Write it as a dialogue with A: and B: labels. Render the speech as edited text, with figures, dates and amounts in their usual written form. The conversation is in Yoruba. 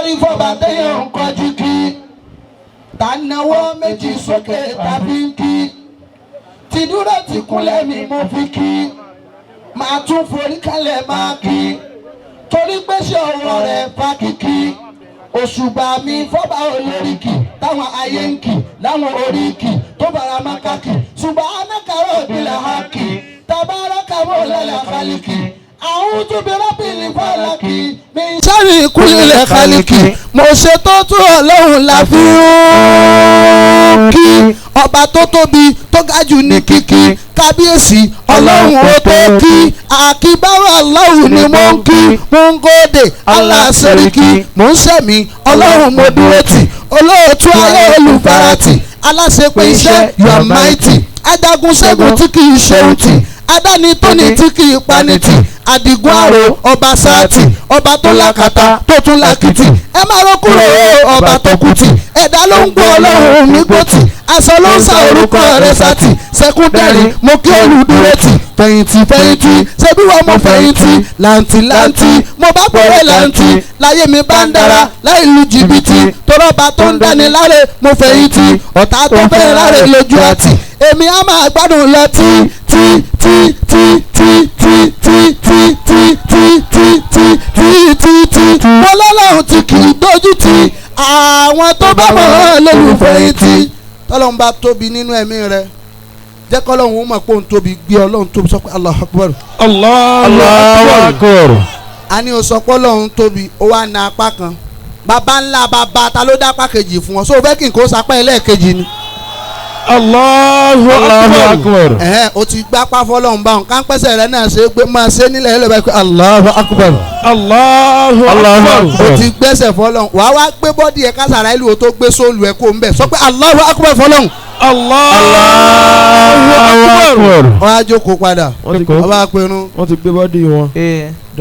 A: Rí fọba téèyàn ń kọjú kí, tá náwó méjì sókè tàbí ń kí, tìdúró ti kúnlẹ̀ mi mo fi kí, máa tún forí kalẹ̀ máa kí, torí pé ṣé ọwọ́ rẹ̀ fa kíkí. Òṣùbà mi fọ́ba olóríkì táwọn ayé ń kì láwọn oríkì tó bára máa kì. Subhanaka rabbil haqi, tabaraka mawlal khaliki, a'udhu bi rabbil falaki min sharri kulli khaliki. Mo ṣe tó tó Ọlọ́run la fi ń kí, ọba tó tóbi tó ga jù ní kíkí. Kábíyèsí Ọlọ́run ó tó kí, àkíbáwá Ọlọ́run ni mo ń kí, mo ń gòdè aláṣẹ́ríkì, mo ń sẹ̀mí Ọlọ́run mo dúró tì, olóòtú ayé, olùfaratì, aláṣepé iṣẹ́, you are mighty, ajagun ṣẹ́gun tí kì í ṣeun tì, adáni tóni tí kì í panitì, àdìgún àrò, ọba sáàtì, ọba tó lákàtà tó tún lákìtì, ẹ má ro kúrò ọba tó kùtì, ẹ̀dá ló ń gbọ́ Ọlọ́run mi gbòtì, aṣọ ló ń sa orúkọ rẹ̀ sátì sẹkúndẹ̀rì. Mo kí olùdúró tì, fẹ̀yìntì fẹ̀yìntì, ṣebí wọn mo fẹ̀yìntì, làǹtì làǹtì, mo bá pòrè làǹtì, láyé mi bá ń dára láì lu jìbìtì, tọrọba tó ń dáni láre mo fẹ̀yìntì, ọ̀tá tó fẹ́ láre lójú àtì, èmi á máa gbádùn lọ tí tí tí tí tí tí tí tí tí tí tí tí tí tí tí. Mo lọ́lọ́run tí kì í dójú tì àwọn tó bá mọ̀ ọ́ lólùfẹ̀yìntì. Tọ́lọ́run bá tóbi nínú ẹ̀mí rẹ, jẹ́ kọ́lọ́run ó mọ̀ pé òun tóbi, gbé Ọlọ́run tóbi, sọ pé Allahu Akbar.
B: Allahu Akbar.
A: A ní o sọ pé Ọlọ́run tóbi, ó wá na apá kan. Bàbá ńlá bàbá ta ló dá apá kejì fún ọ? So o fẹ́ kí n kó sapá ẹlẹ́ẹ̀kejì ni?
B: Allahu Akbar.
A: Ẹ̀hẹ́n, o ti gbápá fọlọ́run báwọn káńpẹ́sẹ̀ rẹ náà ṣe é gbé máa ṣe nílẹ̀ ẹlẹ́bàá pé Allahu Akbar.
B: Allahu Akbar.
A: O ti gbẹ́sẹ̀ fọlọ́run, wàá wá gbé bọ́dì ẹ̀ kásàrà ìlú o tó gbé sóòlù ẹ̀ kó ń bẹ̀, sọ pé Allahu Akbar fọlọ́run.
B: Allahu Akbar.
A: Wọ́n á jókòó padà.
C: Wọ́n ti
A: ọba pinnu.
C: Wọ́n ti gbé bọ́dì wọn.
D: Ee.
C: Dá.